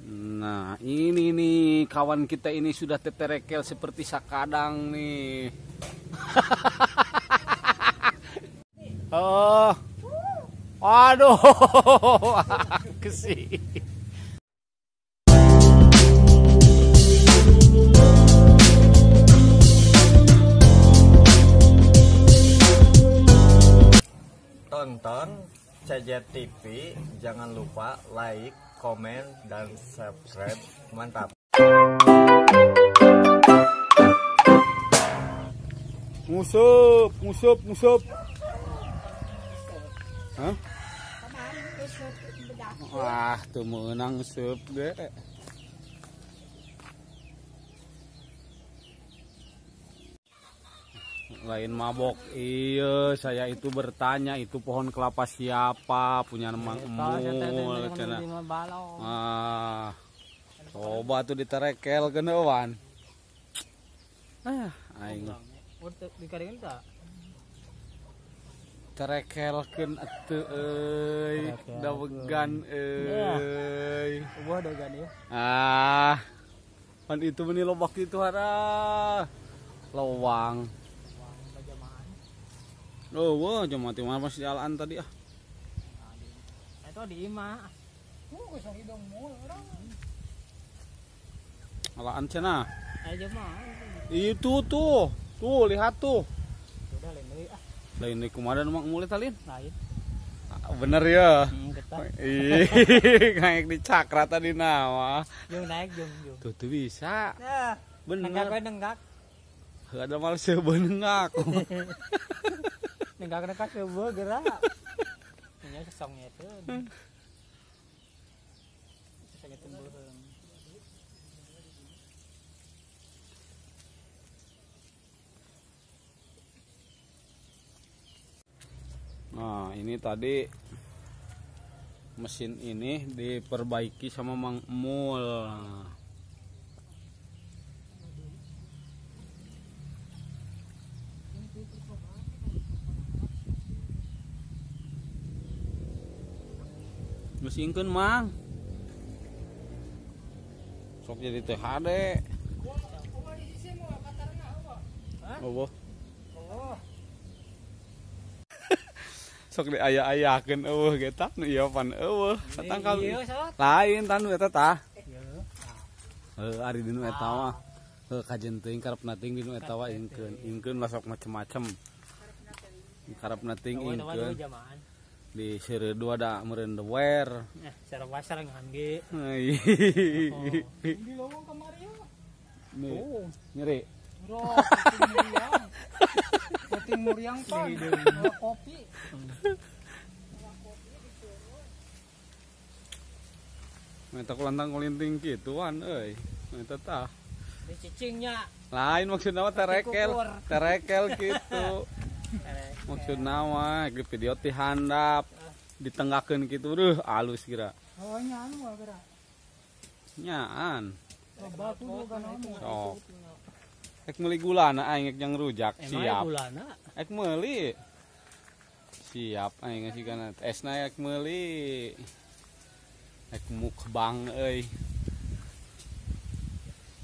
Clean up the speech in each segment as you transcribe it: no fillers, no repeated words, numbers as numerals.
Nah, ini nih kawan kita ini sudah teterekel seperti sakadang nih. Oh. Aduh, kesih. Tonton CJ TV, jangan lupa like, komen, dan subscribe. Mantap. Ngusup, ngusup, ngusup. Hah? Wah, tuh menang sup deh. Lain mabok, iya saya itu bertanya itu pohon kelapa siapa punya Mang Emul cenah. Ah, coba tuh diterekel keneuan. Ah, aing. Terekelkeun atuh euy, dawegan euy. Eueuh dawegan ieu. Ah. Pan itu meuni lobak kitu hara. Lowang. Oh, wah, cuma mati mana masih jalan tadi ah. Itu di imah. Alaan cenah. Itu tuh, tuh lihat tuh. Udah lain deui ah. Lain deui kumaha Mang Emul eta lin? Lain. Bener ya. Ih, naik di cakra tadi nama. Jung naik jung jung. Tuh tuh bisa. Nah, bener. Nenggak we nenggak. Ada malah seubeuh nenggak. Nenggak-nenggak seubeuh gerak. Nya sesongnya itu. Sesongnya tembeuheung. Nah, ini tadi mesin ini diperbaiki sama Mang Emul. Mesingkeun Mang. Sok jadi teh hade. Oh. Sok diaya-ayakeun eueuh ge tah nu ieu pan eueuh. Satangkal. Lain tan nu eta tah. Heuh ari dinu eta mah. Heuh kajen teuing karepna teuing dinu eta wa ingkeun. Ingkeun lah sok macem-macem. Karepna teuing ingkeun. Di Seredu ada meureun dewer. Sareng ngan ge. Di lowong kamari ya. Oh, nyeri. Bro, penting muriang pan, kopi. Meta kulantang kulinting gituan euy. Meta tah. Dicicingnya. Lain maksudna mah terekel, terekel gitu. Maksudna mah di video ti handap ditenggakeun kitu deuh alus kira. Oh nyaan mah geura. Nyaan. Sok. Ek meuli gulana aing ek jang rujak siap. Ek meuli. Siap aing ngasihkeun esna ek meuli. Ek mukbang euy.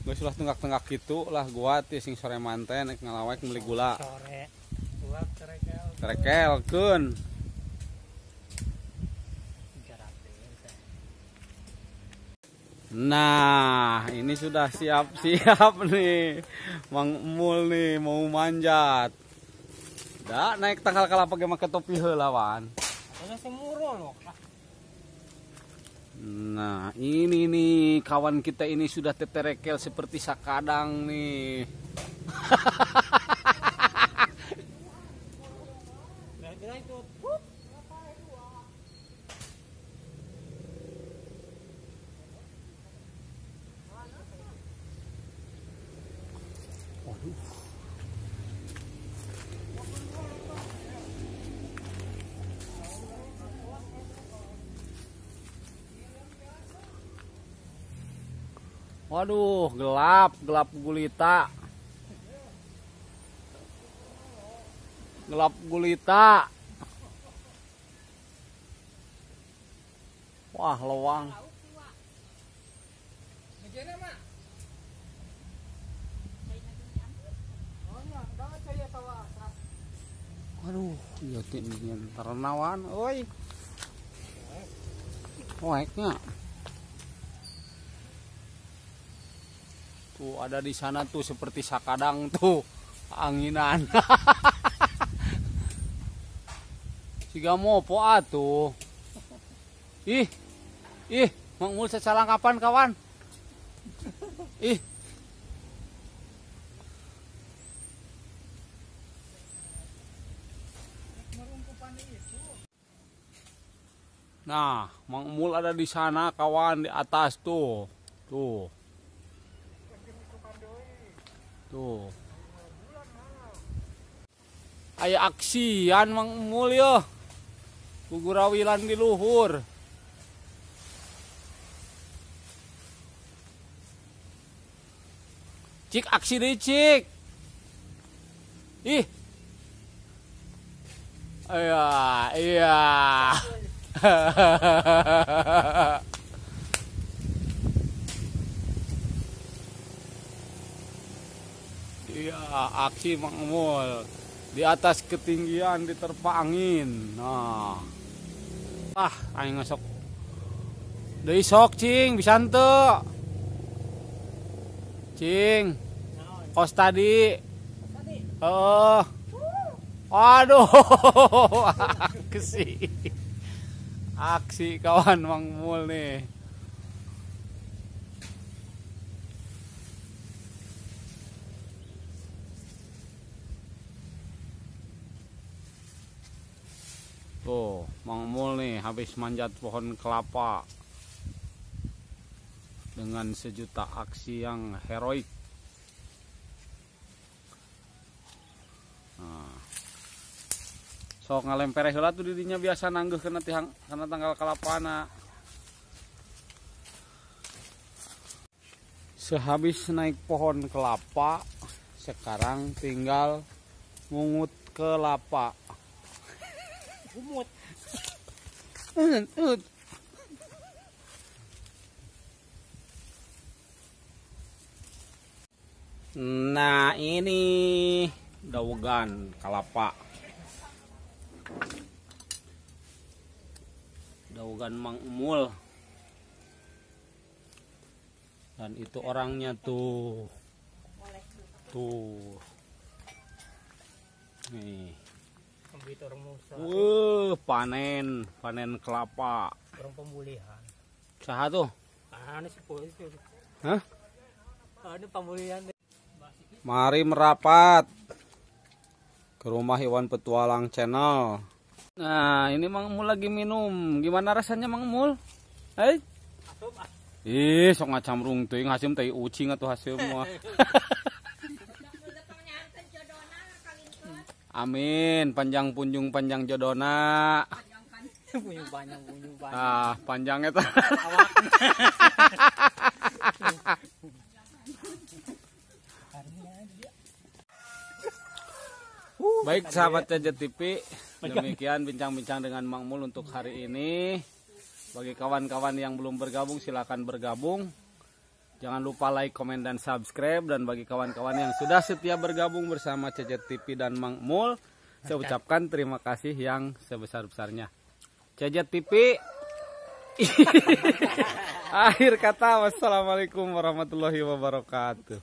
Geus ulah tenggak-tenggak kitu lah gua teh sing sore manten ek ngalawek meuli gula. Sore. Terekelkeun. Nah, ini sudah siap-siap nih. Mang Emul nih mau manjat. Dah naik tangkal kelapa ge make topi heula wan. Nah, ini nih kawan kita ini sudah teterekel seperti sakadang nih. Waduh. Waduh, gelap, gelap gulita. Gelap gulita. Wah, lewang. Aduh, ieu teh tarenawan euy. Poeknya. Tuh ada di sana tuh seperti sakadang tuh anginan. Siga mopo atuh. Ih. Ih, Mang Mul sacalangkapan kawan. Ih. Nah, Mang Mul ada di sana kawan, di atas tuh. Tuh. Tuh. Aya aksian Mang Mul yo. Gugurawilan di luhur. Cik aksi deui cik. Ih. Iya, iya. Iya, aksi Mang Mul di atas ketinggian diterpa angin. Nah. Ah, aing ngesok. Deui sok cing, bisa henteu. Cing. Kos tadi. Heeh. Aduh, aksi. Aksi kawan Mang Mul nih. Tuh, Mang Mul nih habis manjat pohon kelapa dengan sejuta aksi yang heroik. Nah. Sok ngalempere heula tuh didinya biasa nangguh kena tihang kana tanggal kalapana. Sehabis naik pohon kelapa, sekarang tinggal mungut kelapa. Gumut. Nah, ini dawegan kelapa. Dawegan Mang Mul. Dan itu orangnya tuh. Tuh. Nih. Panen, panen kelapa. Orang pemulihan. Saha tuh? Hah? Ini pemulihan. Mari merapat ke rumah Iwan Petualang Channel. Nah, ini Mang Mul lagi minum. Gimana rasanya Mang Mul? Eh? Ih, sok ngacamrung teuing haseum teh ucing atuh haseum mah. Amin, panjang punjung panjang jodona. Punjung panjang punjung panjang. Ah, panjang eta. Baik sahabat CJ TV, demikian bincang-bincang dengan Mang Mul untuk hari ini. Bagi kawan-kawan yang belum bergabung silakan bergabung. Jangan lupa like, komen, dan subscribe. Dan bagi kawan-kawan yang sudah setia bergabung bersama CJ TV dan Mang Mul, saya ucapkan terima kasih yang sebesar-besarnya. CJ TV. Akhir kata, wassalamualaikum warahmatullahi wabarakatuh.